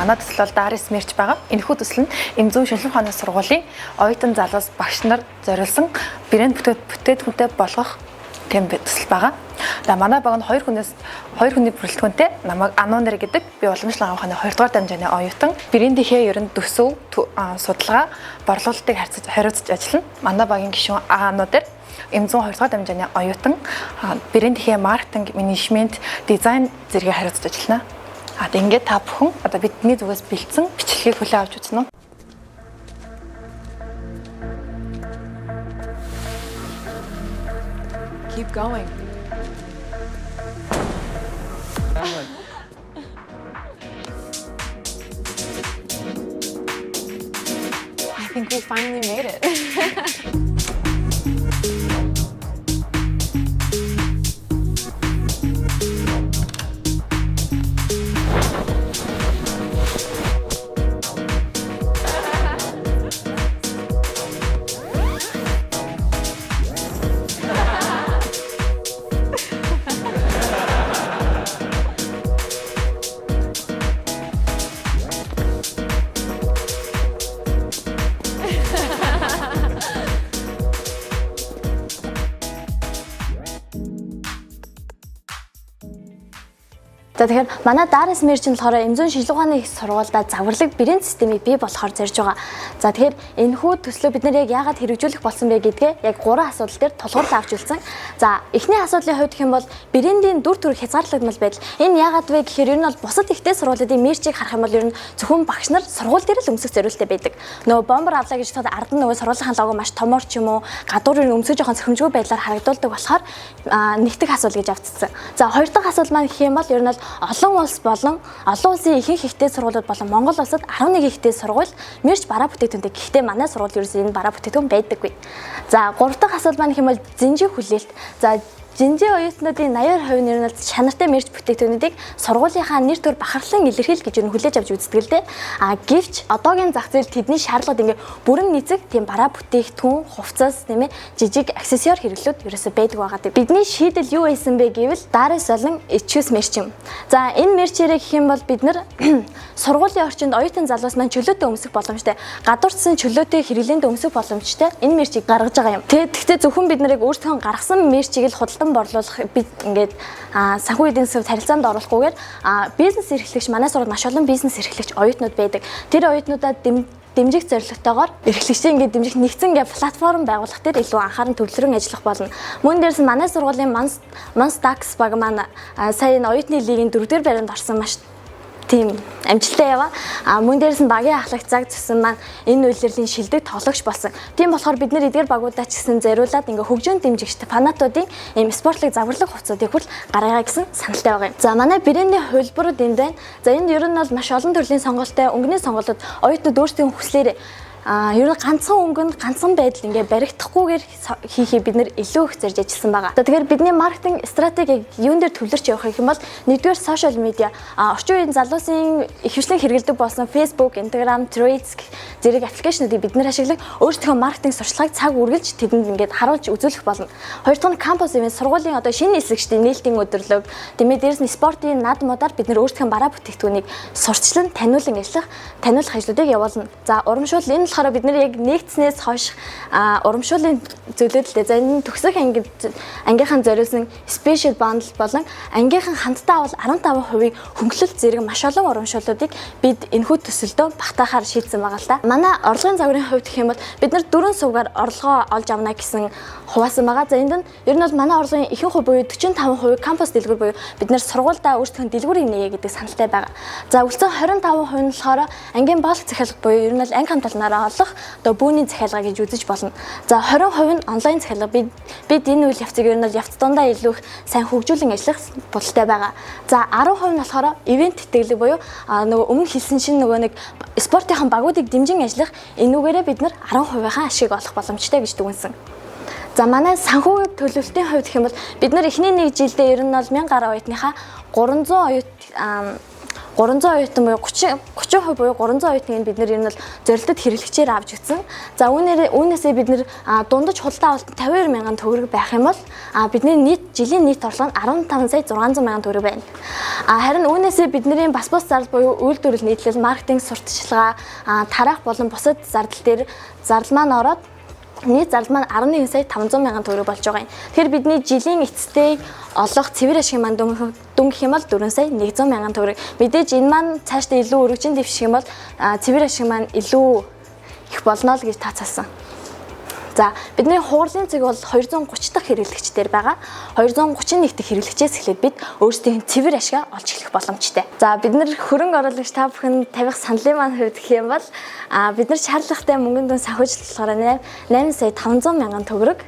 Манай төсөл бол Daris Merch байгаа. Энэхүү төсөл нь Эмзэн шинжлэх ухааны сургуулийн оюутан залуус багш нар зориулсан брэнд бүтээгдэхүүнтэй болгох тийм төсөл байгаа. За манай баг нь хоёр хүнээс хоёр хүний бүрэлдэхүүнтэй. Намайг Ануунэр гэдэг. Би уламжлал ухааны 2 дугаар дамжааны оюутан. Брендийнхээ ер нь төсөв, судалгаа, борлуулалтыг харьцаж хариуцж ажиллана. Манай багийн гишүүн Ануудэр М102 дугаар дамжааны оюутан, брендийнхээ маркетинг, менежмент, дизайн зэрэгээ хариуцж ажиллана. А тэг ингээд та бүхэн одоо бидний зүгээс бэлдсэн бичлэгийг хүлээн авч үзнэ үү? Keep going. I think we finally made it. За, тэгэхээр манай Daris Merch нь болохоор Эмзэн шинжлэх ухааны их сургуульд загварлаг брэнд системийг бий болохоор зорж байгаа. За, тэгэхээр энэхүү төслөө бид нэр яг яагаад хэрэгжүүлэх болсон бэ гэдгээ яг гурван асуудал дээр тулгуурлан авч үлдсэн. За, эхний асуудлын хувьд гэх юм бол брендийн дүр төрх хязгаарлагдмал байдал. Энэ яагаад вэ гэхээр ер нь бол бусад ихтэй сургуулиудын мерчийг харах юм бол ер нь зөвхөн багш нар сургууль дээр л өмсөх зориулттай байдаг. Нөгөө бомбер авлаа гэж бодоход ард нь нөгөө сургуулийн лого маш томор ч юм уу гадуур нь өмсөж жоохон зохимжгүй байдлаар харагдуулдаг болохоор нэгдэх асуудал гэж авцсан. За, хоёр дахь асуудал маань гэх юм бол ер нь бол олон улс болон олон улсын ихэнх ихтэй сургуулиуд болон Монгол улсад 11 ихтэй сургууль мерч бараа бүтээгдэхүүнтэй. Гэхдээ манай сургууль ерөөсөө энэ бараа бүтээгдэхүүн байдаггүй. За, гурав дахь асуудал маань гэх юм бол зинжи хүлээлт. За, Жинжи оюутнуудын 82% нь ер нь бол чанартай мерч бүтээгдэхүүнүүдийг сургуулийнхаа нэр төр бахархлан илэрхийл гэж ер нь хүлээж авч үздэг л дээ. А гэвч одоогийн зах зээл тэдний шаардлагад ингээ бүрэн нийцэх тийм бараа бүтээгдэхүүн, хувцас, тийм ээ, жижиг аксессуар хэрэглүүд ерөөсөө байдаг байгаа. Бидний шийдэл юу байсан бэ гэвэл Daris болон Choose мерч юм. За, энэ мерчээрээ гэх юм бол бид нар сургуулийн орчинд оюутан залуус маань чөлөөтэй өмсөх боломжтой. Гадуурчсан чөлөөтэй хэрэглээнд өмсөх боломжтой энэ мерчийг гаргаж байгаа юм. Тэгээд гэхдээ зөвхөн бид нарыг өөрсдөө гаргасан мерчийг л худалдан борлуулах бид ингээд санхүү эдийн засгийн харилцаанд оруулахгүйгээр бизнес эрхлэгч, манай сургууль маш олон бизнес эрхлэгч оюутнууд байдаг. Тэр оюутнуудаа дэмжих зорилготойгоор эрхлэгчдийн ингээд дэмжих нэгдсэн ингээд платформ байгуулах дээр илүү анхааран төвлөрөн ажиллах болно. Мөн дээрс нь манай сургуулийн Monstax баг маань сая энэ оюутны лигийн 4-р байранд орсон, маш тийм амжилттай яваа. А мөн дээрс нь багийн ахлагч цаг зүсэн маань энэ үйлдвэрлэлийн шилдэг тоглогч болсон. Тийм болохоор бид нэр эдгээр багуудаа ч гэсэн зориулаад ингээ хөгжөөн дэмжигчтэй фанатуудын ийм спортлог загварлаг хувцсуудыг хүртэл гаргая гэсэн саналтай байгаа юм. За, манай брендийн хувилбарууд энд байна. За, энд ер нь бол маш олон төрлийн сонголттой өнгөний сонголтод оюутнууд өөрсдийн хүслээр ер нь ганцхан өнгөнд ганцхан байдал ингээ баригдахгүйгээр хийхийг бид нэр илүү их зорж ажилласан байгаа. За, тэгэхээр бидний маркетинг стратеги юун дээр төвлөрч явах юм бол нэгдүгээр social media, орчин үеийн залуусын ихэвчлэн хэрэглэдэг болсон Facebook, Instagram, Threads зэрэг аппликейшнуудыг бид нэр ашиглан өөрсдийнхөө маркетинг сурчлагыг цаг үргэлж тэдэнд ингээд харуулж үзүүлэх болно. Хоёр дахь нь campus event, сургуулийн одоо шинэ нисгчдийн нээлтийн өдөрлөг, тэмээ дээрс нь спортын над модаар бид нэр өөрсдийнхөө бараа бүтээгдэхүүнийг сурталчлан таниулан ажиллах, таниулах ажлуудыг явуулна. За, урамшуул, энэ болохоор бид нэр яг нэгдснээс хойш урамшууллын зүйлүүд л дээ. За, энэ төгсөх анги ангийнхан зориулсан special bundle болон ангийнхан хамтдаа авал 15% хөнгөлөлт зэрэг маш олон урамшууллуудыг бид энэхүү төсөлдөө багтаахаар шийдсэн байгаа л да. Манай орлогын загварын хувьд гэх юм бол бид нар дөрвөн сувгаар орлогоо олж авна гэсэн хуваасан байгаа. За, энд нь ер нь бол манай орлогын ихэнх хувь буюу 45% кампус дэлгүүр буюу бид нар сургуульдаа өөрсдөө дэлгүүрийг нээе гэдэг саналтай байгаа. За, үлдсэн 25% нь болохоор ангийн боолх захиалга буюу ер нь бол анги хамталнараа олох одоо бүүний захиалга гэж үзэж болно. За, 20% нь онлайн захиалга. Бид энэ үйл явцыг ер нь бол явц дундаа илүү их сайн хөгжүүлэн ажиллах бодолтой байгаа. За, 10% нь болохоор ивент тэтгэлэг буюу нөгөө өмнө хэлсэн чинь нөгөө нэг спортынхан багуудыг дэмжин ажиллах, энүүгээрээ бид нар 10%-ийн ашиг олох боломжтой гэж дүгнсэн. За, манай санхүүгийн төлөвлөлтийн хувьд гэх юм бол бид нар эхний нэг жилдээ ер нь бол 1000 гаруй оюутныхаа 300 оюут 300 оюутан буюу 30% буюу 300 оюутныг бид нэр ер нь бол зорилтод хэрэглэгчээр авч өгсөн. За, үүнээсээ бид нэр дундаж худалдаа авалт 52 мянган төгрөг байх юм бол бидний нийт жилийн нийт орлого нь 15 сая 600 мянган төгрөг байна. Харин үүнээсээ бидний бас бус зардал буюу үйлдвэрлэл, нийтлэл, маркетинг, сурталчилгаа, тараах болон бусад зардал дээр зардал маань ороод нийт зардал маань 11 сая 500 мянган төгрөг болж байгаа юм. Тэгэхээр бидний жилийн эцэстээ олох цэвэр ашигын маань дүн гэх юм бол 4 сая 100 мянган төгрөг. Мэдээж энэ маань цаашдаа илүү өргөжин дэвших юм бол цэвэр ашиг маань илүү их болно л гэж тооцоолсон. За, бидний хугарлын цэг бол 230 дахь хэрэглэгчдэр байгаа. 231 дахь хэрэглэгчээс эхлээд бид өөрсдийн цэвэр ашгаа олж эхлэх боломжтой. За, бид нар хөрөнгө оруулагч та бүхэн тавих саналын маань хувьд гэх юм бол бид нар шаардлагатай мөнгөн дүн санхүүжилт болохоор 8 сая 500 мянган төгрөг.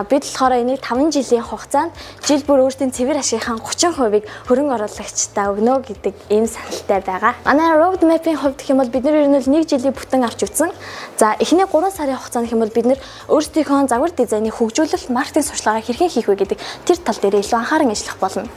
Бид болохоор энийг 5 жилийн хугацаанд жил бүр өөрсдийн цэвэр ашигынхаа 30%-ыг хөрөнгө оруулагчдаа өгнө гэдэг ийм саналтай байгаа. Манай road map-ийн хувьд гэх юм бол бид нар ер нь бол нэг жилийн бүтэн авч үзсэн. За, эхний 3 сарын хугацаанд гэх юм бол бид нар өөрсдийнхөө загвар дизайныг хөгжүүлэлт, маркетинг сурчлагаа хэрхэн хийх вэ гэдэг тэр тал дээр илүү анхааран ажиллах болно.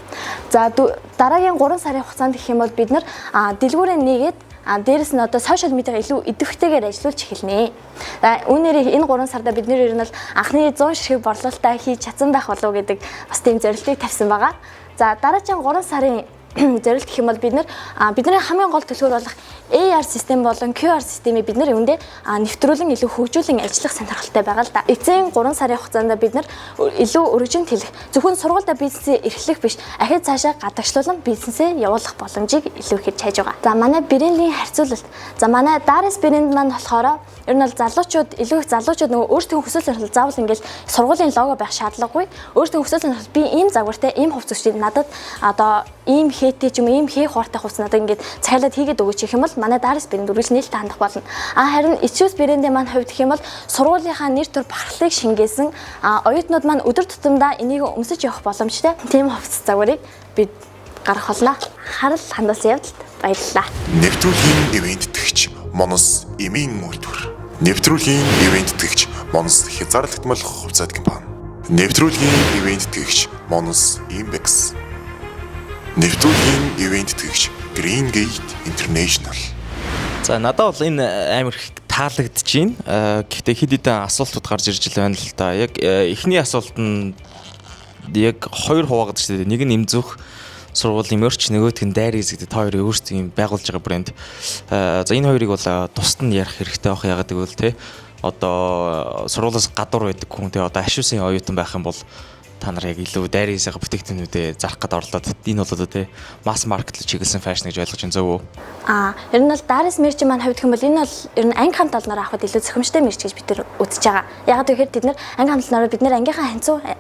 За, дараагийн 3 сарын хугацаанд гэх юм бол бид нар дэлгүүрээ нээгээд, дээрэс нь одоо social media илүү идэвхтэйгээр ажиллуулж эхэлнэ. За, үүнээр энэ 3 сарда бид нэр ер нь бол анхны 100 ширхэг борлуулалтаа хийж чадсан байх болов уу гэдэг бас тийм зорилтыг тавьсан байгаа. За, дараагийн 3 сарын зорилт гэх юм бол бид нар бидний хамгийн гол төлхөөр болох AR систем болон QR системийг бид нар үүндээ нэвтрүүлэн илүү хөгжүүлэн ажиллах сонирхолтой байгаа л да. Эцсийн 3 сарын хугацаанд бид нар илүү өргөжин тэлэх, зөвхөн сургуультай бизнесээ эрхлэх биш, ахид цаашаа гадагшлуулан бизнесээ явуулах боломжийг илүү ихээр чайж байгаа. За, манай брендийн харьцуулалт. За, манай Daris брэнд маань болохоор ер нь бол залуучууд, илүү их залуучууд нөгөө өөрсдийн хүсэл сонирхол, заавал ингээл сургуулийн лого байх шаардлагагүй. Өөрсдийн хүсэл сонирхол, би ийм загвартай ийм хувцас өчтэй, надад одоо ийм хээтэй ч юм уу, ийм хээ хуартай хувцас надад ингээд захиалаад хийгээд өгөөч гэх юм бол манай Daris брэнд үргэлж нээлттэй хандах болно. Харин Ичус брендийн маань хувьд гэх юм бол сургуулийнхаа нэр төр бахархлыг шингээсэн, оюутнууд маань өдөр тутамдаа энийг өмсөж явах боломжтой тийм хувцас загварыг бид гаргах болно. Харал хандуулсан явдалд баярлалаа. Нэвтрүүлгийн ивээн тэтгэгч Монос эмийн үйлдвэр. Нэвтрүүлгийн ивээн тэтгэгч Монос хязгаарлагдмал хувьцаат компани. Нэвтрүүлгийн ивээн тэтгэгч Монос Imbex. Нэвтрүүлгийн ивээн тэтгэгч Green Gate International. За, надад бол энэ амар их таалагдж байна. Гэхдээ хэд хэдэн асуултууд гарч ирж л байна л да. Яг эхний асуулт нь яг хоёр хуваагаад шүү дээ. Нэг нь Эмзүүх сургуулийн merch, нөгөөх нь Дайрис гэдэг та хоёрын өөрсдийн юм байгуулж байгаа брэнд. За, энэ хоёрыг бол тусад нь ярих хэрэгтэй байх. Ягаад гэвэл те одоо сургуулиас гадуур байдаг хүн, те одоо Ашуусын оюутан байх юм бол та нар яг илүү Дайрисийн бүтээгдэхүүнүүдээ зарах гээд орлоод, энэ бол одоо те mass market руу чиглэсэн fashion гэж ойлгож байна, зөв үү? Ер нь бол Daris merch маань хувьд гэх юм бол энэ бол ер нь анги хамт олноор авахд илүү зохимжтой merch гэж бид нар үзэж байгаа. Ягаад гэвэл тэд нар анги хамт олноор бид нар ангийнхаа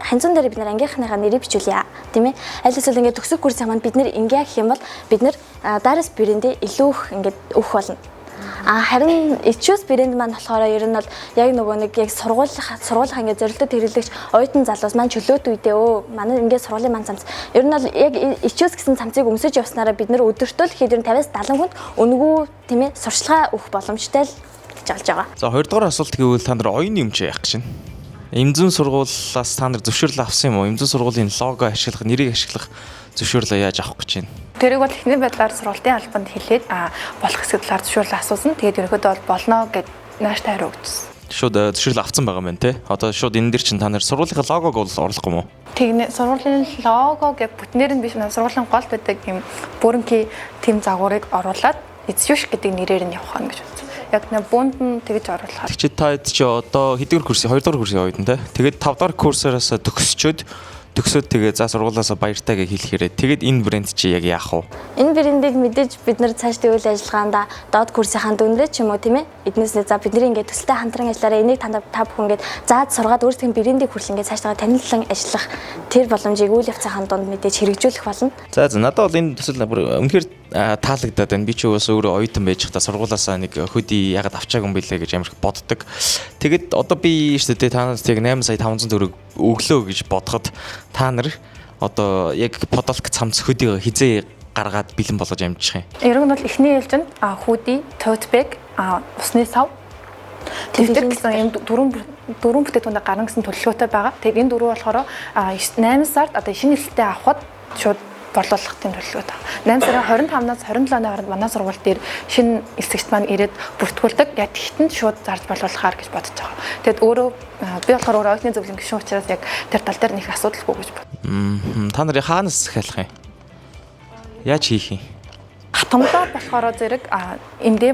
ханцуун дээр бид нар ангийнхныхаа нэрийг бичүүлье. Тийм ээ. Аль эсвэл ингээд төгсөх курсын маань бид нар ингээ гэх юм бол бид нар Daris брэндээ илүү их ингээд өгөх болно. Харин Ичус брэнд маань болохоор ер нь бол яг нөгөө нэг яг сургуулийнхаа ингээд зорилтод хэрэглэгч оюутан залуус маань чөлөөт үедээ манай ингээд сургуулийн маань цамц ер нь бол яг Ичус гэсэн цамцыг өмсөж явснараа бид нар өдөртөө л ихэд ер нь 50-аас 70 хүнд үнэгүй, тийм ээ, сурчлагаа өгөх боломжтой л гэж олж байгаа. За, хоёрдугаар асуулт гэвэл та нар оюуны өмч яах гэж байна? Эмзэн сургуулиас та нар зөвшөөрөл авсан юм уу? Эмзэн сургуулийн лого ашиглах, нэрийг ашиглах зөвшөөрлөө яаж авах гэж байна? Тэрийг бол эхний байдлаар сургуулийн албанд хэлээд болох хэсэг талаар зөвшөөрлөө асуусан. Тэгээд ерөнхийдөө бол болно гэд нааштай хариу өгчсөн. Шууд зөвшөөрөл авсан байгаа юм байна те. Одоо шууд энэ дэр чинь та нар сургуулийнхаа логог бол оруулахгүй юм уу? Тэгнэ, сургуулийн логог яг бүтнээр нь биш, сургуулийн гол байдаг юм бүрэнхий тэм загварыг оруулаад Эцюш гэдэг нэрээр нь явах гэж бодсон. Яг нэг буунд нь тэгж оруулахаар. Тэг чи та хэд чи одоо хэдгээр курс, хоёрдугаар курсын оюутан те. Тэгээд тавдугаар курсоос төгсөөд тэгээ за сургуулаасаа баяртай гэж хэлэхээрээ тэгээд энэ брэнд чи яг яах вэ? Энэ брендийг мэдээж бид нар цааш үйл ажиллагаанд доод курсынхаа дүнрээ ч юм уу, тийм ээ. Эднээс за бидний ингээд төсөлтэй хамтран ажиллаараа энийг та бүхэн ингээд зааж сургаад өөрсдийн брендийг хүртэл ингээд цаашдаа танилцсан ажиллах тэр боломжийг үйл явцынхаа дунд мэдээж хэрэгжүүлэх болно. За, надад бол энэ төсөл бүр үнэхээр таалагдаад байна. Би ч уус өөрөө оюутан байж байхдаа сургуулаасаа нэг hoodie ягаад авчаагүй юм бэлээ гэж амар их боддог. Тэгээд одоо би шүү дээ та нараас яг 8 сая 500 төгрөг өглөө гэж бодоход та нар одоо яг подолк цамц hoodie хизээ гаргаад бэлэн болгож амжих юм? Ер нь бол эхний ээлжинд hoodie, tote bag, усны сав, дэвтэр гэсэн ийм дөрвөн бүтээгдэхүүнээ гарна гэсэн төлөвлөгөөтэй байгаа. Тэгээд энэ дөрөв болохоор 8 сард одоо шинэ нээлттэй авахд шууд борлуулах тийм төлөвлөгөөтэй. 8 сарын 25-наас 27-ны хооронд манай сургууль дээр шинэ элсэгч маань ирээд бүртгүүлдэг. Яг тэгтэнд шууд зарж борлуулахаар гэж бодож байгаа. Тэгэд өөрөө би болохоор өөрөө оюутны зөвлөлийн гишүүн учраас яг тэр тал дээр нэг асуудалгүй гэж бод. Та нарын хаанаас захиалах юм? Яаж хийх юм? Хатамлаа болохоор зэрэг эндээ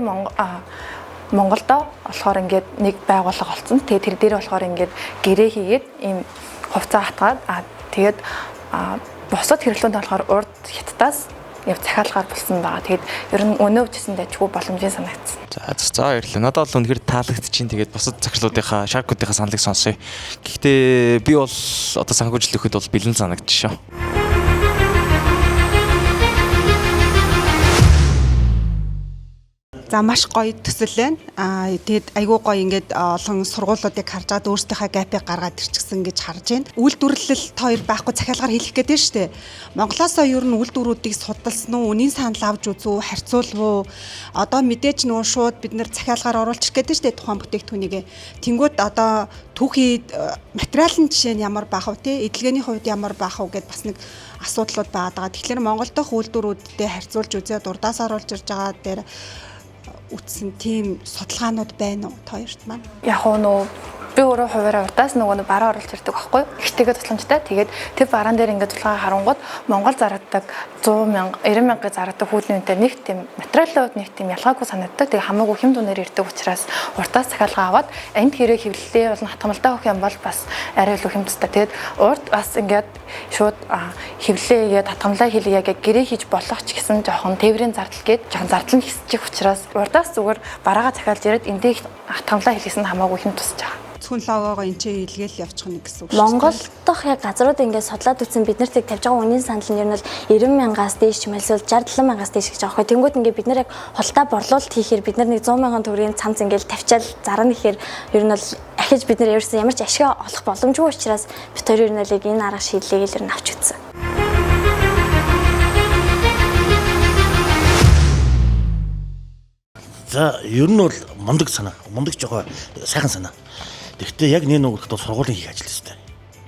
Монголдо болохоор ингээд нэг байгууллага олцсон. Тэгээд тэр дээр болохоор ингээд гэрээ хийгээд ийм хувцас хатгаад тэгээд бусад хэрэглүүнд болохоор урд хятадаас яв захиалгаар болсон байгаа. Тэгээд ер нь өнөө үчсэн дайчгүй боломжийн санагдсан. За за баярлалаа. Надад бол үнэхээр таалагдчихээн. Тэгээд бусад захирлуудынхаа, шаркуудынхаа саналыг сонсъё. Гэхдээ би бол одоо санхүүжлэхэд бол бэлэн санагдчихшээ. За маш гоё төсөл байна. Тэгээд айгүй гоё ингээд олон сургуулиудыг харж байгаад өөрсдийнхөө gap-ыг гаргаад ирчихсэн гэж харж байна. Үйлдвэрлэл хоёр байхгүй захиалгаар хийх гээд байна шүү дээ. Монголоосоо ер нь үйлдвэрүүдийг судалсан уу, үнийн санал авч үзүү, харьцуулав уу? Одоо мэдээж нөгөө шууд бид нэр захиалгаар оруулчих гээд байна шүү дээ тухайн бүтээгдэхүүнийг. Тэнгүүд одоо түүхий материал нь жишээ нь ямар байх вэ те? Эдлэгээний хувьд ямар байх вэ гэд бас нэг асуудлууд байгаа даа. Тэгэхээр Монгол дахь үйлдвэрүүдтэй харьцуулж үзээд урдаас оруулж ирж байгаа дээр үтсэн тийм судалгаанууд байна уу та хоёрт маань? Яг уу нөө би өөрөө хуваараа урдаас нөгөө нэг бараа оруулж ирдэг байхгүй юу? Ихтэйгээ тусламжтай. Тэгээд тэр бараан дээр ингээд судалгаа харангууд Монгол зарагддаг 100 мянга, 90 мянгаыг зарагддаг хүүдний үнэтэй нэг тийм материалын хувьд нэг тийм ялгаагүй санагддаг. Тэгээд хамаагүй хэм дүнээр ирдэг учраас урдаас захиалга аваад энд хэрэг хэвлэлээ болон хатгамалтай өгөх юм бол бас арай илүү хэмттэй. Тэгээд урд бас ингээд шууд хэвлэлээ хийгээд хатгамлаа хийлээ гэх гэрээ хийж болох ч гэсэн жоохон тээврийн зардал гээд жоохон зардал нь хэсчих учраас урдаас зүгээр бараагаа захиалж ирээд эндээ хатгамлаа хийлгэсэн нь хамаагүй хэм тусч байгаа. Зөвхөн логогоо энэ ч илгээл явчих нэг гэсэн үг шүү дээ. Монгол дахь яг газрууд ингээд судлаад үзсэн бид нарт яг тавьж байгаа үнийн санал нь ер нь бол 90 мянгаас дээш юм эсвэл 67 мянгаас дээш гэж байгаа байхгүй. Тэнгүүд ингээд бид нар яг хултаа борлуулалт хийхээр бид нар нэг 100 мянган төгрөгийн цамц ингээд тавьчаал зарна гэхээр ер нь бол ахиж бид нар ерөөсөн ямар ч ашиг олох боломжгүй учраас бид хоёр ер нь бол яг энэ арга шийдлийг л ер нь авч үзсэн. За ер нь бол мундаг санаа, мундаг жохоо сайхан санаа. Тэгэхдээ яг нэг нүгт бол сургуулийн хийх ажил өстэй.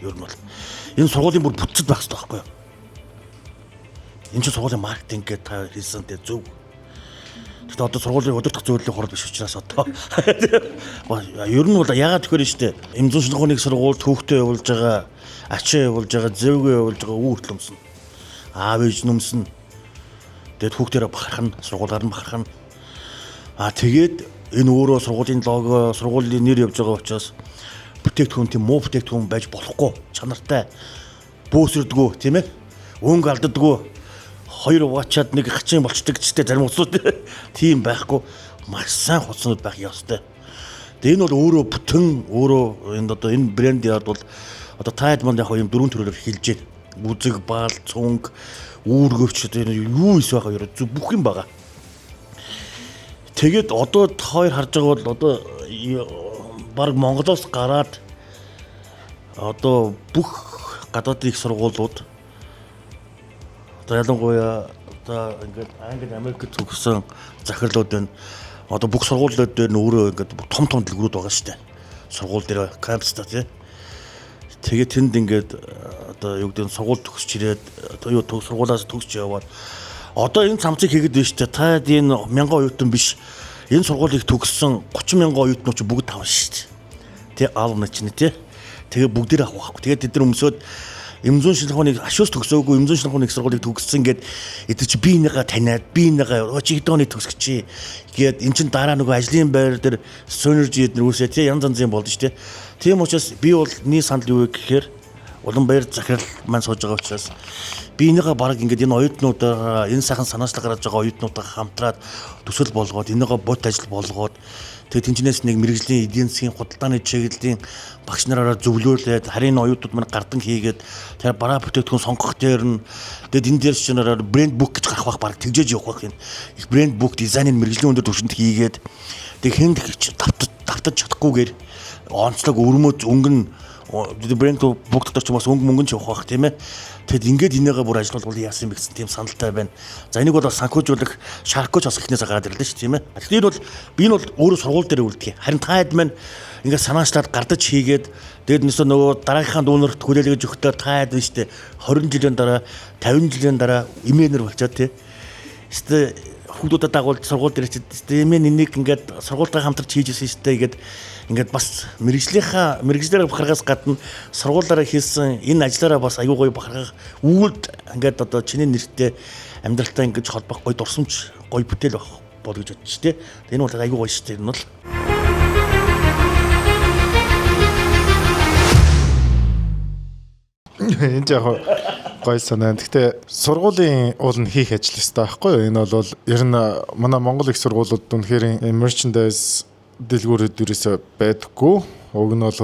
Ер нь бол энэ сургуулийн бүр бүтцэд байх хэрэгтэй байхгүй юу? Энэ чинь сургуулийн маркетинг гэдэг та хэлсэн тэ зөв. Гэхдээ одоо сургуулийн удирдах зөвлөлийн хурал биш учраас одоо ер нь бол ягаад тэгэхээр нь штэ эмзэн шинжлэх ухааны сургууль түүхтэй явуулж байгаа, ачаа явуулж байгаа, зэвгээ явуулж байгаа үү хүртэл өмснө. Аав ээж нь өмснө. Тэгээд хүүхдэрээ бахархна, сургуулаар нь бахархна. А тэгээд энэ өөрөө сургуулийн лого, сургуулийн нэр явж байгаа учраас бүтээгдэхүүн тийм муу бүтээгдэхүүн байж болохгүй, чанартай, бөөсөрдгөө тийм ээ, өнгө алддаггүй, хоёр угаачаад нэг хачин болчдөг гэжтэй зарим хуцнууд тийм байхгүй маш сайн хуцнууд байх ёстой. Тэгээд энэ бол өөрөө бүтэн өөрөө энэ одоо энэ брэнд яад бол одоо таад манд яг юм дөрвөн төрөлөөр хэлж байна. Бүзэг, баал, цүнг, үүргэвч одоо энэ юу ис байгаа юу бүх юм байгаа. Тэгээд одоо хоёр харж байгаа бол одоо баг Монголоос гараад одоо бүх гадаадын их сургуулиуд одоо ялангуяа одоо ингээд Англи, Америкт төгссөн захирлууд байна. Одоо бүх сургуулиуд дээр нь өөрөө ингээд том том дэлгүүрүүд байгаа шүү дээ. Сургууль дээр кампустай тий. Тэгээд тэнд ингээд одоо юу гэдэг нь сургууль төгсч ирээд одоо юу сургуулиас төгсч яваад одоо энэ цамцыг хийгээд байна шүү дээ. Та энэ 1000 оюутан биш. Энэ сургуулийг төгссөн 30 мянган оюутнууд ч бүгд тавна шүү дээ. Тэ ална чинь тий. Тэгээ бүгдээр авах байхгүй. Тэгээд тэд нар өмсөөд эмзэн шинжлэх ухааны ашуус төгсөөгүй эмзэн шинжлэх ухааны их сургуулийг төгссөн гээд эдгээр чи би энийгээ таниад би энийгээ чи хэдэн оны төгсгчээ гээд эн чин дараа нөгөө ажлын байр дээр synergy эднэр үүсээ тий янз янзын болж тий. Тийм учраас би бол миний санал юу вэ гэхээр Улам баяр захирал маань сууж байгаа учраас би энийгээ баг ингээд энэ оюутнуудаа энэ сайхан санаачлал гаргаж байгаа оюутнуудаа хамтраад төсөл болгоод энийгээ бот ажил болгоод тэгээд тэнцнээс нэг мэрэгжлийн эдийн засгийн худалдааны чиглэлийн багш нараараа зөвлөөлээд харин оюутнууд маань гардан хийгээд тэр бараа бүтээгдэхүүн сонгох дээр нь тэгээд энэ дээр чинь брэнд бүк гэж гарах бах баг тэгжээж явах байх юм. Их брэнд бүк дизайныг мэрэгжлийн өндөр түвшинд хийгээд тэг хэнд давтаж чадахгүйгээр онцлог өрмөц өнгөн Брэнд бүгд дотор ч бас өнгө мөнгө нь ч явах бах тийм ээ. Тэгэд ингээд энийгээ бүр ажиллуулбал яасан юм бэ гэсэн тийм саналтай байна. За энийг бол бас санхүүжүүлэх шаркуч бас эхнээсээ гараад ирлээ шүү тийм ээ. Тэгэхээр энэ бол би энэ бол өөрөө сургууль дээр үлдгий. Харин та хэд маань ингээд санаачлаад гардаж хийгээд тэгээд нэсэ нөгөө дараагийнхаа дүүнерт хүлээлгэж өгөхдөө та хэд нь шүү дээ 20 жилийн дараа 50 жилийн дараа имэнэр болчоод тий. Эсвэл хүүхдүүдэд дагуулж сургууль дээр чи эмээ энийг ингээд сургуультайгаа хамтарч хийж ирсэн шүү дээ ингээд ингээд бас мэрэгжлийнхаа мэрэгжлээрээ бахархаас гадна сургуулаараа хийсэн энэ ажлаараа бас аюу гоё бахархах үүлд ингээд одоо чиний нэртэй амьдралтай ингэж холбох гоё дурсамж гоё бүтээл байх бол гэж бодчих тий. Энэ бол аюу гоё шүү дээ энэ бол. Энэ яг гоё санаа. Гэхдээ сургуулийн уул нь хийх ажил ёстой байхгүй юу? Энэ бол ер нь манай Монгол их сургуулиуд үнэхээр merchandise дэлгүүрүүд ерөөсөө байдаггүй. Уг нь бол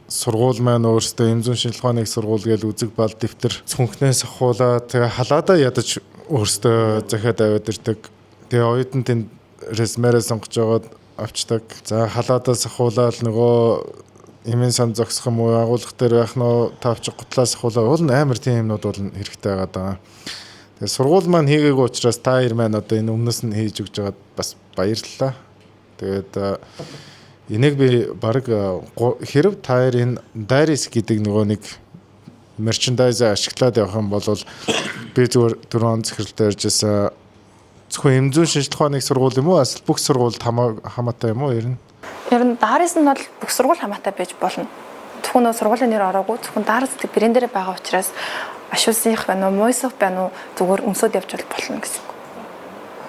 сургууль маань өөрөөсөө эмзэн шинжилгээ ухааны их сургууль гэж үзэг бал дэвтэр цүнхнээс ахуулаа тэгээ халаадаа ядаж өөрөөсөө захиад аваад ирдэг. Тэгээ оюутан тэнд резюмерээ сонгож жагаад авчдаг. За халаадаас ахуулаад нөгөө эмийн сан зогсох юм уу агуулгах дээр байх нь тавч гутлаас ахуулаа уул нь амар тийм юмнууд бол хэрэгтэй байгаа даа. Тэгээ сургууль маань хийгээгүй учраас та хоёр маань одоо энэ өмнөөс нь хийж өгч байгаад бас баярлалаа. Тэгээд энийг би баг хэрв та хоёр энэ Darius гэдэг нөгөө нэг мерчендайз ашиглаад явах юм бол би зүгээр түрүүн захиралтай ярьж байсан зөвхөн эмзэн шинжилгээ ухааны сургууль юм уу эсвэл бүх сургуульд хамаатай юм уу ер нь? Ер нь Darius нь бол бүх сургууль хамаатай байж болно. Зөвхөн нөө сургуулийн нэр ороогүй зөвхөн Darius гэдэг брэндээр байгаа учраас Ашуулсынх байна уу, Мойсох байна уу зүгээр өмсөд явж болно гэсэн үг.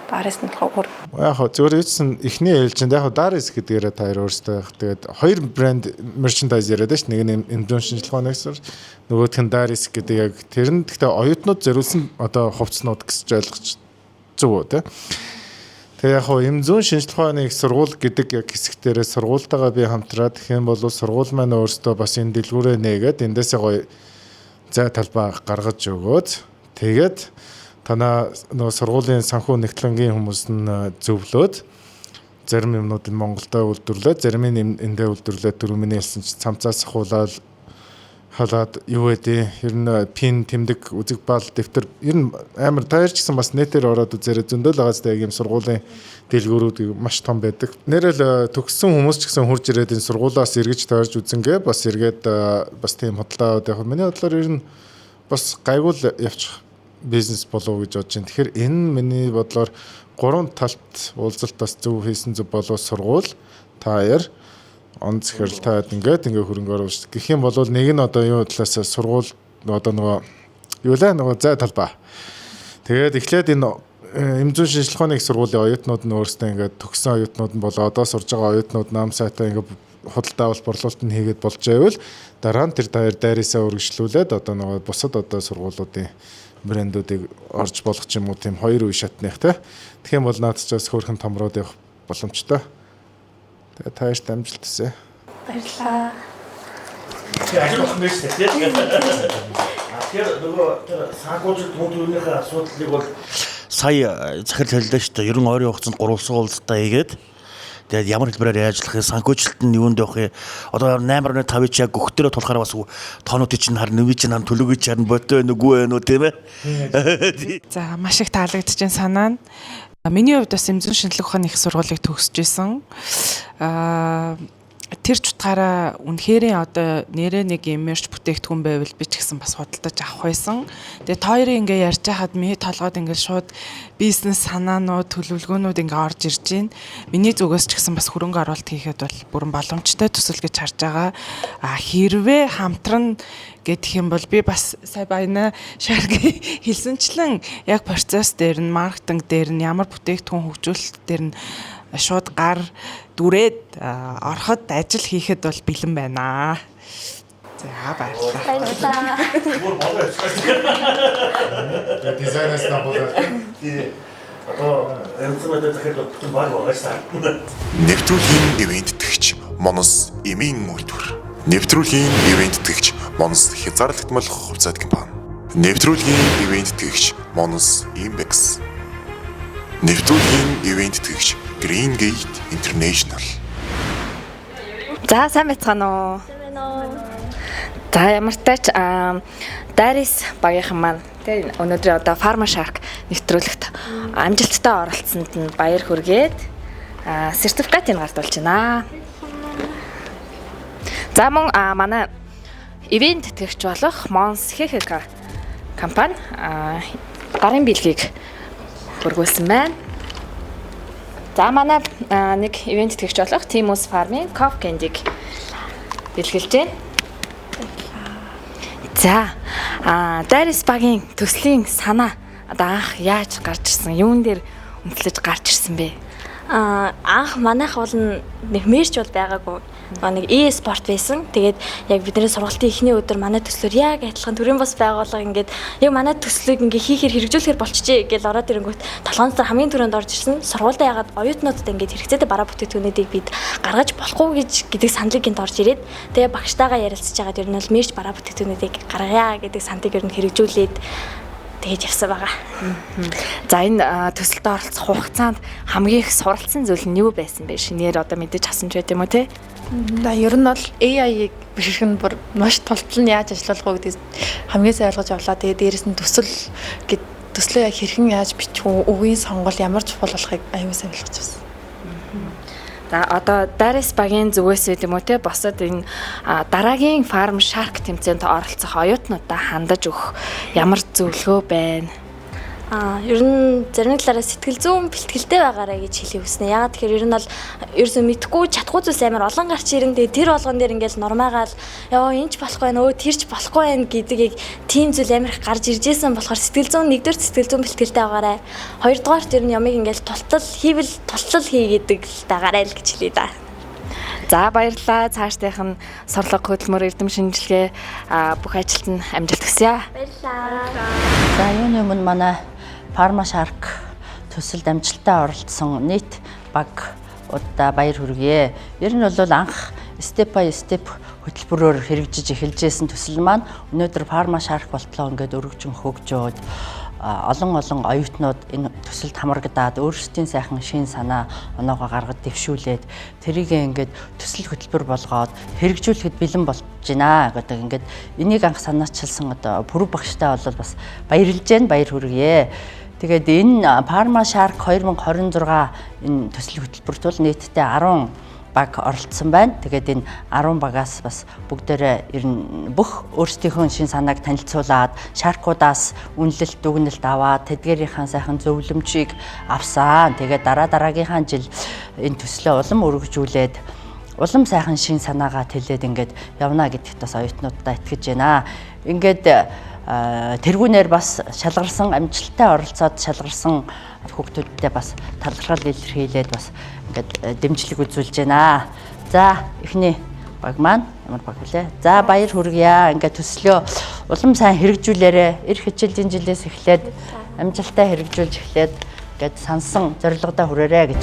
Darius нь болохоор өөр. Яг хөө зүгээр юусэн эхний ээлжинд яг Darius гэдгээрээ та хоёр өөрсдөө яг тэгээд хоёр брэнд мерчендайз яриад ш. Нэг нь эмзэн шинжилгээ ухааны сургууль, нөгөөх нь Darius гэдэг яг тэр нь гэхдээ оюутнууд зориулсан одоо хувцснууд гэж ойлгож зөв үү те. Тэгээ яг хөө эмзэн шинжилгээ ухааны их сургууль гэдэг яг хэсэг дээрээ сургуультайгаа би хамтраад гэх юм бол сургууль маань өөрсдөө бас энэ дэлгүүрээ нээгээд эндээсээ гоё зай талбай гаргаж өгөөд тэгээд танаа нөгөө сургуулийн санхүү нэгтлэнгийн хүмүүс нь зөвлөөд зарим юмнууд нь Монголдо үйлдвэрлээд зарим нь эндээ үйлдвэрлээд түрүү миний хэлсэн чи цамцаас ахуулаад халаад юу гэдэг ер нь пин тэмдэг үзэг бал дэвтэр ер нь амар та хоёр ч гэсэн бас нэтээр ороод үзээрэй зөндөл байгаа зү яг юм сургуулийн дэлгүүрүүд маш том байдаг. Нэрэл төгссөн хүмүүс ч гэсэн хурж ирээд энэ сургуулаас эргэж тойрж үзэнгээ бас эргээд бас тийм худалдаа аваад явах. Миний бодлоор ер нь бас гайгүй л явчих бизнес болов гэж бодож байна. Тэгэхээр энэ миний бодлоор гурван талт уулзалт бас зөв хийсэн зөв болов сургууль та хоёр он захирал та ингээд ингээ хөрөнгө оруулж гэх юм бол нэг нь одоо юу талаас сургууль одоо нөгөө юу лээ нөгөө зай талбай. Тэгээд эхлээд энэ эмзэн шинжилгээ ухааны их сургуулийн оюутнууд нь өөрсдөө ингээд төгссөн оюутнууд нь болоо одоо сурж байгаа оюутнууд нам сайтай ингээд худалдаа авалт борлуулалт нь хийгээд болж байвал дараа нь тэр хоёр дайрсаа үргэлжлүүлээд одоо нөгөө бусад одоо сургуулиудын брэндүүдийг орж болох ч юм уу тийм хоёр үе шатных те. Тэгэх юм бол наад ч бас хөөрхөн томроод явах боломжтой. Тэгээ та хоёрт амжилт хүсье. Баярлалаа. Ажил болох нь шүү дээ. Тэгэхээр нөгөө тэр санхүүжилт мөн түүнийхээ асуудлыг бол сая захирал хэллээ шүү дээ. Ер нь ойрын хугацаанд гурвалсан уулзалтаа хийгээд тэгээд ямар хэлбэрээр яаж ажиллах юм, санхүүжилт нь юунд явах юм. Одоо 8.5-ыг чи яг өгтөрөө тулахаар бас тоонуудыг чинь харна, нэмийг чинь харна, төлөвийг чинь харна, бодтой байна үгүй байна уу тийм ээ. За маш их таалагдчихээн санаа нь. Миний хувьд бас эмзэн шинжлэх ухааны их сургуулийг төгсөж исэн. Тэр ч утгаараа үнэхээр одоо нэрээ нэг юм мерч бүтээгдэхүүн байвал би ч гэсэн бас худалдаж авах байсан. Тэгээ та хоёрын ингээ ярьж байхад миний толгойд ингээ шууд бизнес санаанууд, төлөвлөгөөнүүд ингээ орж ирж байна. Миний зүгээс ч гэсэн бас хөрөнгө оруулалт хийхэд бол бүрэн боломжтой төсөл гэж харж байгаа. А хэрвээ хамтран гэх юм бол би бас сая баяна шарг хэлсэнчлэн яг процесс дээр нь, маркетинг дээр нь, ямар бүтээгдэхүүн хөгжүүлэлт дээр нь шууд гар дүрээд ороход ажил хийхэд бол бэлэн байна. За баярлалаа. Баярлалаа. Дизайнаас набуулаад. Одоо янз бүрийн захирал бүтэн баг байгаа шүү дээ. Нэвтрүүлгийн ивент тэтгэгч Монос эмийн үйлдвэр. Нэвтрүүлгийн ивент тэтгэгч Монос хязгаарлагдмал хувьцаат компани. Нэвтрүүлгийн ивент тэтгэгч Монос Imbex. Нэвтрүүлгийн ивент тэтгэгч Green Gate International. За сайн байцгаана уу? За, ямар тач Дарис багийнхан маань тий өнөөдрийн одоо Pharma Shark нэвтрүүлэгт амжилттай оролцсонд нь баяр хүргээд сертификатыг гардуулж байна. За, мөн манай ивээн тэтгэгч болох Mons HHK компани гарын бэлгийг бүргүүлсэн байна. За, манай нэг ивээн тэтгэгч болох Timus Farm-ын Coffee Candy-г бэлгэлж байна. За, Дарис багийн төслийн санаа одоо анх яаж гарч ирсэн? Юун дээр үндэслэж гарч ирсэн бэ? Анх манайх бол нэг merch бол байгаагүй. Нэг e-sport байсан. Тэгээд яг бидний сургалтын эхний өдөр манай төслөөр яг адилхан төрийн бас байгууллага ингээд яг манай төслийг ингээд хийхээр хэрэгжүүлэхээр болчихжээ гэж ороод ирэнгүүт толгойн дотор хамгийн түрүүнд орж ирсэн сургуультай ягаад оюутнуудад ингээд хэрэгцээтэй бараа бүтээгдэхүүнүүдийг бид гаргаж болохгүй гэж гэдэг саналыг гинт орж ирээд, тэгээ багштайгаа ярилцж байгаад ер нь бол merch бараа бүтээгдэхүүнүүдийг гаргая гэдэг саналыг ер нь хэрэгжүүлээд тэгэж явсан байгаа. За, энэ төсөлд оролцох хугацаанд хамгийн их суралцсан зүйл нь юу байсан бэ? Шинээр одоо мэдээж хасан ч байт юм уу те? За, ер нь бол AI-ыг бишрэх нь бүр маш тултал нь яаж ажиллах вэ гэдгийг хамгийн сайн ойлгож авлаа. Тэгээд дээрэс нь төсөл гэд төслөө яг хэрхэн яаж бичих үү, үгийн сонгол ямар чухал болохыг аюул сайн ойлгож авсан. За, одоо Дарис багийн зүгээс байд юм уу те, босод энэ дараагийн Farm Shark тэмцээнд оролцох оюутнуудаа хандаж өгөх ямар зөвлөгөө байна? Ер нь зарим нэг талаараа сэтгэл зүйн бэлтгэлтэй байгаарай гэж хэлхийг хүснэ. Яагаад тэгэхээр ер нь бол ерөөсөө мэдхгүй чадахгүй зүйлс амар олон гарч ирэн. Тэгээ тэр болгон дээр ингээл нормаагаал ёо энэ ч болохгүй байна, өө тэр ч болохгүй байна гэдэг яг тийм зүйл амар их гарч ирж исэн болохоор сэтгэл зүйн, нэгдүгээр сэтгэл зүйн бэлтгэлтэй байгаарай. Хоёрдугаар ер нь ямыг ингээл тултал хийвэл тултал хий гэдэг л байгаарай л гэж хэлье да. За, баярлалаа. Цаашдынх нь сурлага хөдөлмөр, эрдэм шинжилгээ, бүх ажилд нь амжилт хүсье. Баярлалаа. За, юуны өмнө манай Pharma Shark төсөлд амжилттай оролцсон нийт баг удаа баяр хүргье. Ер нь бол анх step by step хөтөлбөрөөр хэрэгжиж эхэлж байсан төсөл маань өнөөдөр Pharma Shark болтлоо ингээд өргөжин хөгжөөд, олон олон оюутнууд энэ төсөлд хамрагдаад, өөрсдийн сайхан шин санаа оноогоо гаргаж дэвшүүлээд, тэрийг ингээд төсөл хөтөлбөр болгоод хэрэгжүүлэхэд бэлэн болж байна гэдэг ингээд энийг анх санаачилсан одоо Пүрэв багштай бол бас баярлж байна, баяр хүргье. Тэгээд энэ Pharma Shark 2026 энэ төсөл хөтөлбөрт бол нийтдээ 10 баг оролцсон байна. Тэгээд энэ 10 багаас бас бүгдээрээ ер нь бүх өөрсдийнхөө шин санааг танилцуулаад, shark уудаас үнэлэлт, дүгнэлт аваад, тэдгээрийнхаа сайхан зөвлөмжийг авсан. Тэгээд дараа дараагийнхаа жил энэ төслөө улам өргөжүүлээд, улам сайхан шин санаагаа тэлээд ингээд явна гэдэгт бас оюутнуудаа итгэж байна. Ингээд тэргүүнээр бас шалгарсан, амжилттай оролцоод шалгарсан хүүхдүүдтэй бас талархал илэрхийлээд бас ингээд дэмжлэг үзүүлж байна. За, эхний баг маань ямар баг вүлээ? За, баяр хүргье. Ингээд төслөө улам сайн хэрэгжүүлээрэ. Ирэх хичээлийн жилээс эхлээд амжилттай хэрэгжүүлж эхлээд ингээд сансан зорилгодоо хүрээрэй гэж.